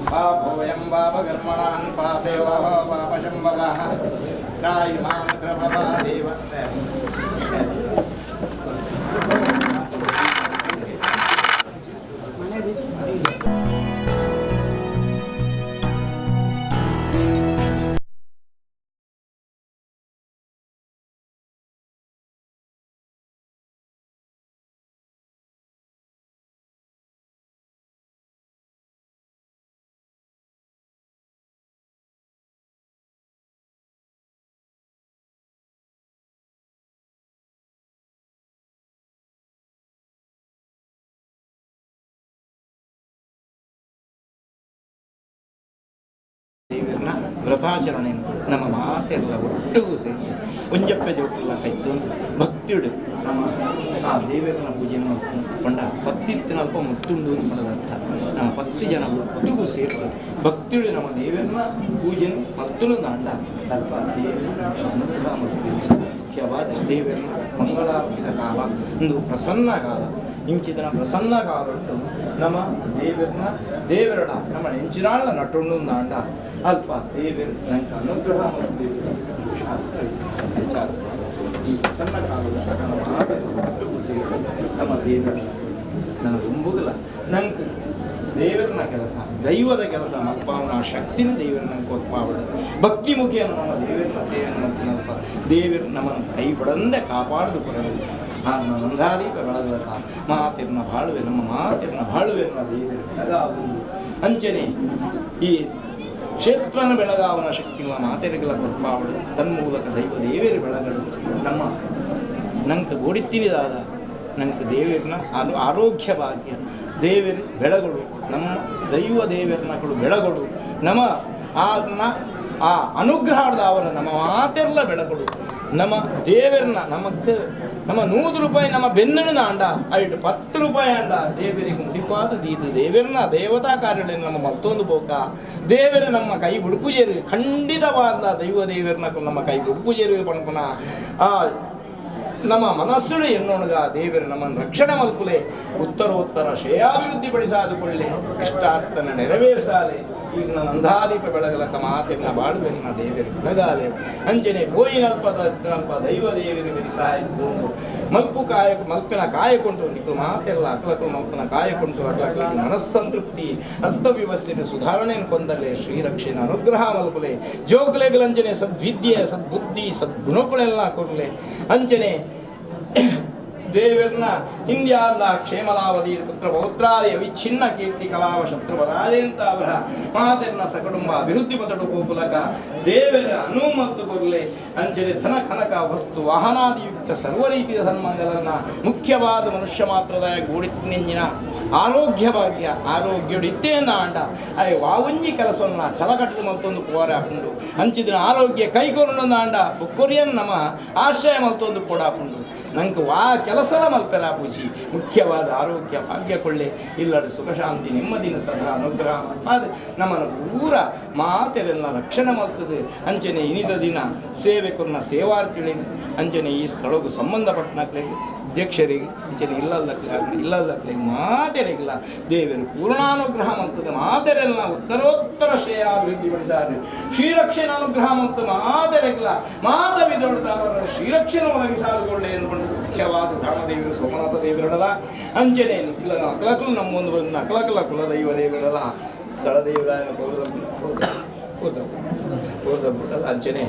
Speaker 2: पापोऽयं पापकर्मणां पापे पापशम्भवः त्रायिमां प्रभवादेव।
Speaker 1: ದೇವರನ್ನ ವ್ರತಾಚರಣೆ ನಮ್ಮ ಮಾತೆಲ್ಲ ಒಟ್ಟಿಗೂ ಸೇರಿ ಒಂಜಪ್ಪೆ ಜೋಕುಲ್ಲ ಕೈತೊಂದು ಭಕ್ತಿಡು ನಮ್ಮ ಆ ದೇವರನ್ನ ಪೂಜೆಯನ್ನು ಮಾಡ್ಕೊಂಡು ಪಂಡ ಪತ್ತಿತ್ತಿನಲ್ಪ ಮುತ್ತುಂಡು ಅಂತ ಅರ್ಥ. ನಮ್ಮ 10 ಜನ ಒಟ್ಟಿಗೂ ಸೇರಿ ಭಕ್ತಿಡು ನಮ್ಮ ದೇವರನ್ನ ಪೂಜೆಯನ್ನು ಮತ್ತೊಂದು ಅಂಡ ಅಲ್ಪ ದೇವರನ್ನ ಅನುಗ್ರಹ ಮಾಡ್ತೀವಿ. ಮುಖ್ಯವಾದ ದೇವರನ್ನ ಮಂಗಳಾರತಿದ ಕಾಲ ಒಂದು ಪ್ರಸನ್ನ ಕಾಲ. ಇಂಚಿದನ ಪ್ರಸನ್ನ ಕಾಲಟ್ಟು ನಮ್ಮ ದೇವರನ್ನ ದೇವರಡ ನಮ್ಮ ಎಂಚಿನಾಳ ನಟುಂಡು ಅಂಡ ಅಲ್ಪ ದೇವರು ನಂಗೆ ಅನುಗ್ರಹ ಮಾಡ್ತೀವಿ. ಶಾಸ್ತ್ರ ವಿಚಾರ ಈ ಪ್ರಸನ್ನ ಕಾಲದ ನಮ್ಮ ಒಟ್ಟಿಗೂ ಸೇರಿ ನಮ್ಮ ದೇವರ ನನ್ನ ರುಂಬುಗಲ ನಂಗೆ ದೇವರನ್ನ ಕೆಲಸ ದೈವದ ಕೆಲಸ ಮಲ್ಪಾವನ ಶಕ್ತಿನ ದೇವರು ನಂಗೆ ಕೊತ್ಪಾವಡು ಭಕ್ತಿ ಮುಖಿಯನ್ನು ನಮ್ಮ ದೇವರನ್ನ ಸೇವೆ ಮಾಡ್ತೀನಲ್ಪ ದೇವರು ನಮ್ಮನ್ನು ಕೈ ಬಿಡಂದೆ ಕಾಪಾಡದು ಕೊರಲು ಆ ನಂದಾದೀಪ ಬೆಳಗಲಕ ಮಾತಿರ್ನ ಬಾಳುವೆ ನಮ್ಮ ಮಾತಿರ್ನ ಬಾಳುವೆ ದೇವರು ಬೆಳಗಾವುದು. ಅಂಚನೆ ಈ ಕ್ಷೇತ್ರನ ಬೆಳಗಾವನ ಶಕ್ತಿನ ಮಾತೆರಿಗಲ ಕೊತ್ಪಾವಡು ತನ್ಮೂಲಕ ದೈವ ದೇವರು ಬೆಳಗಡು ನಮ್ಮ ನಂಗೆ ಗೋಡಿತ್ತಿನಿದಾದ ನಂಗೆ ದೇವರನ್ನ ಆರೋಗ್ಯ ಭಾಗ್ಯ ದೇವರು ಬೆಳಗಡು ನಮ್ಮ ದೈವ ದೇವರನಗಳು ಬೆಳಗಡು ನಮ್ಮ ಆ ಅನುಗ್ರಹದ ಅವರ ನಮ್ಮ ಮಾತೆಲ್ಲ ಬೆಳಗಡು ನಮ್ಮ ದೇವರನ್ನ ನಮಕ್ಕೆ ನಮ್ಮ 100 ರೂಪಾಯಿ ನಮ್ಮ ಬೆನ್ನಣ ಅಂಡ ಐಟು 10 ರೂಪಾಯಿ ಅಂಡ ದೇವರಿಗೆ ಮುಡಿಪಾದ ದೀದು ದೇವರನ್ನ ದೇವತಾ ಕಾರ್ಯಗಳನ್ನು ನಮ್ಮ ಮತ್ತೊಂದು ಬೋಕ ದೇವರ ನಮ್ಮ ಕೈ ಬುಡುಪುಜೇರು ಖಂಡಿತವಾದ ದೈವ ದೇವರನ್ನ ನಮ್ಮ ಕೈ ಬುಡುಪುಜೇರು ಪಣಪುನ ಆ ನಮ್ಮ ಮನಸ್ಸುಡು ಎನ್ನೋಣಗ ದೇವರು ನಮ್ಮನ್ನು ರಕ್ಷಣೆ ಮಲ್ಕುಲೆ ಉತ್ತರೋತ್ತರ ಶ್ರೇಯಾಭಿವೃದ್ಧಿ ಪಡಿಸಾದುಕೊಳ್ಳೆ ಇಷ್ಟಾರ್ಥನ ನೆರವೇರಿಸಾಲೆ ಈಗ ನನ್ನ ಅಂಧಾದೀಪ ಬೆಳಗಲಕ ಮಾತಿನ ಬಾಳುವೆನ್ನ ದೇವರು ಬೆಳಗಾಲೆ ಅಂಜನೆ ಪೋಯಿನಲ್ಪ ದೈವ ದೇವರಿಗೆ ಸಹಾಯ ಮಲ್ಪು ಕಾಯ ಮಲ್ಪಿನ ಕಾಯಕೊಂಟು ನಿಕ್ಕು ಮಾತೆಲ್ಲ ಅಕ್ಲಕ್ಕಲು ಮಲ್ಪಿನ ಕಾಯಕೊಂಟು ಅಕ್ಲಕ್ಕಲಿಗೆ ಮನಸ್ಸಂತೃಪ್ತಿ ಅರ್ಥವ್ಯವಸ್ಥೆಯ ಸುಧಾರಣೆಯನ್ನು ಕೊಂದಲೆ ಶ್ರೀರಕ್ಷೆನ ಅನುಗ್ರಹ ಮಲ್ಪುಲೆ ಜೋಗ್ಲೆಗಳಂಜನೆ ಸದ್ವಿದ್ಯೆ ಸದ್ಬುದ್ಧಿ ಸದ್ಗುಣಗಳೆಲ್ಲ ಕೊರಲೆ ಅಂಜನೆ ದೇವರನ್ನ ಇಂದ್ಯಾದ ಕ್ಷೇಮಲಾವಧಿ ಪುತ್ರ ಪೌತ್ರಾದಿ ಅವಿಚ್ಛಿನ್ನ ಕೀರ್ತಿ ಕಲಾವ ಶತ್ರುಪದಾದೆಂತಾವರ ಮಾತೆರ್ನ ಸಕುಟುಂಬ ಅಭಿವೃದ್ಧಿ ಪದಡು ಗೋಪುಲಕ ದೇವರ ಅನು ಮತ್ತು ಕೊರಲೆ ಅಂಚನೆ ಧನ ಕನಕ ವಸ್ತು ವಾಹನಾದಿಯುಕ್ತ ಸರ್ವ ರೀತಿಯ ಸನ್ಮಾನಗಳನ್ನು ಮುಖ್ಯವಾದ ಮನುಷ್ಯ ಮಾತ್ರದ ಗೂಡಿನೆಂಜಿನ ಆರೋಗ್ಯ ಭಾಗ್ಯ ಆರೋಗ್ಯಡಿತ್ತೇನ ಅಂಡ ಅಯ್ಯ ವಾವಂಜಿ ಕೆಲಸವನ್ನು ಛಲಕಟ್ಟು ಮಲ್ತೊಂದು ಪೋರ ಹಾಕೊಂಡು ಅಂಚಿದಿನ ಆರೋಗ್ಯ ಕೈಕೊರೊಂದು ಅಂಡ ಬೊಕ್ಕೊರಿಯನ್ ನಮ್ಮ ಆಶ್ರಯ ಮಲ್ತೊಂದು ಪೋಡಾಪುಂಡು ನಂಗೆ ವಾ ಕೆಲಸದ ಮಲ್ಪೆರ ಪೂಜಿ ಮುಖ್ಯವಾದ ಆರೋಗ್ಯ ಭಾಗ್ಯ ಕೊಳ್ಳೆ ಇಲ್ಲಡೆ ಸುಖಶಾಂತಿ ನೆಮ್ಮದಿನ ಸದಾ ಅನುಗ್ರಹ ಅದು ನಮ್ಮನ್ನು ಪೂರ ಮಾತೆರೆಲ್ಲ ರಕ್ಷಣೆ ಮಲ್ತದೆ ಅಂಚನೆ ಇನಿದ ದಿನ ಸೇವಕರನ್ನ ಸೇವಾರ್ಥಿಗಳಿಗೆ ಅಂಚನೆ ಈ ಸ್ಥಳಕ್ಕೂ ಸಂಬಂಧಪಟ್ಟನಾಗ್ಲಿಗೆ ಅಧ್ಯಕ್ಷರಿಗೆ ಅಂಚನೆ ಇಲ್ಲಲ್ಲಕ್ಲೆ ಮಾತೆರೆಗಿಲ್ಲ ದೇವರು ಪೂರ್ಣಾನುಗ್ರಹ ಮಂತದೆ ಮಾತೆರೆಲ್ಲ ಉತ್ತರೋತ್ತರ ಶ್ರೇಯಾಭಿವೃದ್ಧಿ ಪಡಿಸಾದೆ ಶ್ರೀರಕ್ಷೆನ ಅನುಗ್ರಹ ಮಂತ ಮಾತೆರೆಗಿಲ್ಲ ಮಾತವಿ ದೊಡ್ಡದವರ ಶ್ರೀರಕ್ಷೆನ ಒದಗಿಸಾದುಕೊಳ್ಳೆ ಎಂದುಕೊಂಡು ಮುಖ್ಯವಾದ ಧರ್ಮದೇವರು ಸೋಮನಾಥ ದೇವರಡಲ ಅಂಚನೆ ಇಲ್ಲ ಅಕಲಕಲು ನಮ್ಮೊಂದು ಬಂದ ಅಕಲಕಲ ಕುಲದೈವ ದೇವರಡಲ ಸ್ಥಳದೇವರಾಯನ ಕೋರ್ದ ಅಂಚನೆ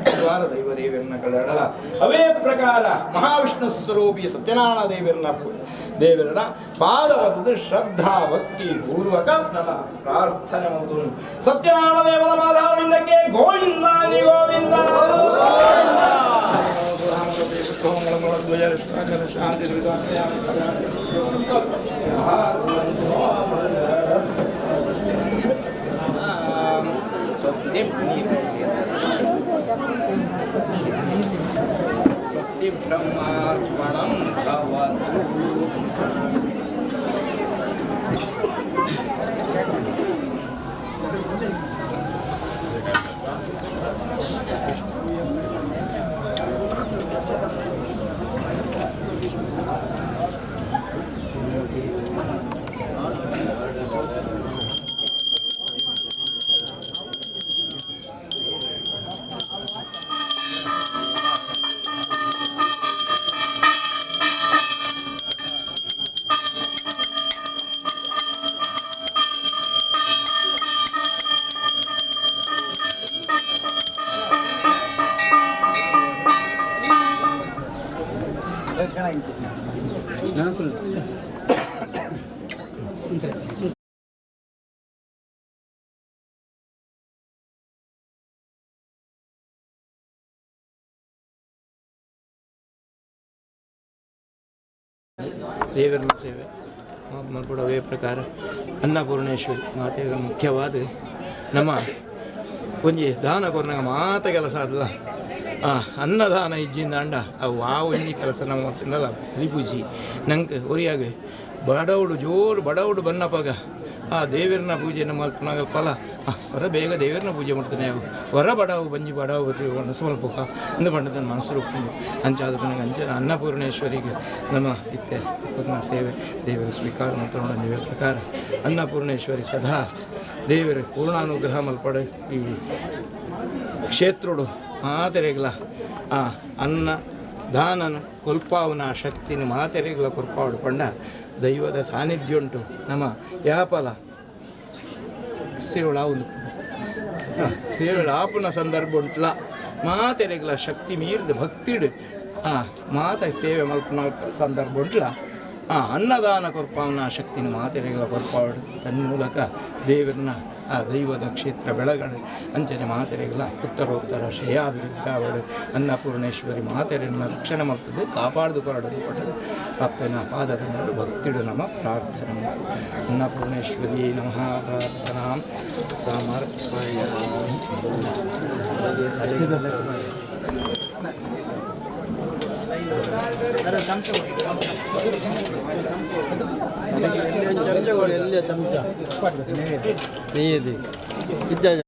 Speaker 1: ದ್ವಾರ ದೈವ ದೇವರನ್ನ ಕಳೆಡಲ ಅವೇ ಪ್ರಕಾರ ಮಹಾವಿಷ್ಣು ಸ್ವರೂಪಿ ಸತ್ಯನಾರಾಯಣ ದೇವರನ್ನ ದೇವರನ್ನ ಪಾದವದ ಶ್ರದ್ಧಾ ಭಕ್ತಿ ಪೂರ್ವಕ ನನ್ನ ಪ್ರಾರ್ಥನೆ ಮತ್ತು ಸತ್ಯನಾರಾಯಣ ದೇವರ ಪಾದಾರವಿಂದಕ್ಕೆ ಗೋವಿಂದ ನಿ ಗೋವಿಂದ ಸ್ವಸ್ತಿ ಸ್ವಸ್ತಿ ಬ್ರಹ್ಮಾರ್ಪಣಂ ಭವತು. ದೇವರನ್ನ ಸೇವೆ ಮಲ್ಪಡವೇ ಪ್ರಕಾರ ಅನ್ನಪೂರ್ಣೇಶ್ವರಿ ಮಾತೆಯ ಮುಖ್ಯವಾದ ನಮ್ಮ ಒಂಜಿ ದಾನ ಕೊರ್ನಾಗ ಮಾತ ಕೆಲಸ ಆದಲ್ಲ ಅನ್ನದಾನ ಇಜ್ಜಿಂದ ಅಂಡ ಅವು ಆ ಒಂಜಿ ಕೆಲಸ ನಮ್ಮ ಮಾಡ್ತಿದ್ದಲ್ಲ ಬಲಿಪೂಜಿ ನಂಗೆ ಒರಿಯಾಗ ಬಡವಡು ಜೋರು ಬಡವಡು ಬನ್ನಪಾಗ ಆ ದೇವರನ್ನ ಪೂಜೆಯನ್ನು ಮಲ್ಪನಾಗ ಫಲ ಹೊರ ಬೇಗ ದೇವರನ್ನ ಪೂಜೆ ಮಾಡ್ತಾನೆ ಅವು ಹೊರ ಬಡವು ಬಂಜಿ ಬಡವು ಮನಸ್ಸು ಅಂದು ಬಣ್ಣದ ಮನಸ್ಸು ರೂಪುಂಡು ಅಂಚಾದ ಪನಗ ಅಂಚನ ಅನ್ನಪೂರ್ಣೇಶ್ವರಿಗೆ ನಮ್ಮ ಇತ್ತೆ ಕೊರ್ನ ಸೇವೆ ದೇವರ ಸ್ವೀಕಾರ ಮಾಡ್ತಾರೆ ನೀವೇ ಪ್ರಕಾರ ಅನ್ನಪೂರ್ಣೇಶ್ವರಿ ಸದಾ ದೇವರ ಪೂರ್ಣಾನುಗ್ರಹ ಮಲ್ಪಡ ಈ ಕ್ಷೇತ್ರೋಡು ಮಾತೆರೆಗ್ಲ ಆ ಅನ್ನ ದಾನನ ಕೊಲ್ಪಾವನ ಶಕ್ತಿನ ಮಾತೆರೆಗ್ಲ ಕೊರ್ಪಾವಡು ಪಂಡ ದೈವದ ಸಾನ್ನಿಧ್ಯ ಉಂಟು ನಮ್ಮ ಯಾಪಲ ಸೇವಳ ಒಂದು ಸೇವಳ ಆಪುನ ಸಂದರ್ಭ ಉಂಟ್ಲ ಮಾತೆರೆಗ್ಲ ಶಕ್ತಿ ಮೀರಿದ ಭಕ್ತಿಡು ಆ ಮಾತ ಸೇವೆ ಮಲ್ಪುನ ಸಂದರ್ಭ ಉಂಟ್ಲ ಆ ಅನ್ನದಾನ ಕೊರ್ಪಾವನ ಶಕ್ತಿನ ಮಾತೆರೆಗಳ ಕೊರ್ಪಾವಡು ತನ್ಮೂಲಕ ದೇವರನ್ನ ಆ ದೈವದ ಕ್ಷೇತ್ರ ಬೆಳಗಡೆ ಅಂಚನೆ ಮಾತೆರೆಗಳ ಉತ್ತರೋತ್ತರ ಶ್ರೇಯಾಭಿವೃದ್ಧಿ ಆವಡು ಅನ್ನಪೂರ್ಣೇಶ್ವರಿ ಮಾತೆರೆಯನ್ನು ರಕ್ಷಣೆ ಮಾಡ್ತದೆ ಕಾಪಾಡ್ದು ಕೊರಡಲು ಪಟ್ಟದು ಅಪ್ಪನ ಪಾದದ ಮೇಲೆ ಭಕ್ತಿಡು ನಮ್ಮ ಪ್ರಾರ್ಥನೆ. ಅನ್ನಪೂರ್ಣೇಶ್ವರಿ ನಮಃ ಪ್ರಾರ್ಥನಾ ಸಮರ್ಪಯಾಮಿ.
Speaker 3: ಚಮಚ ಚಮಚ.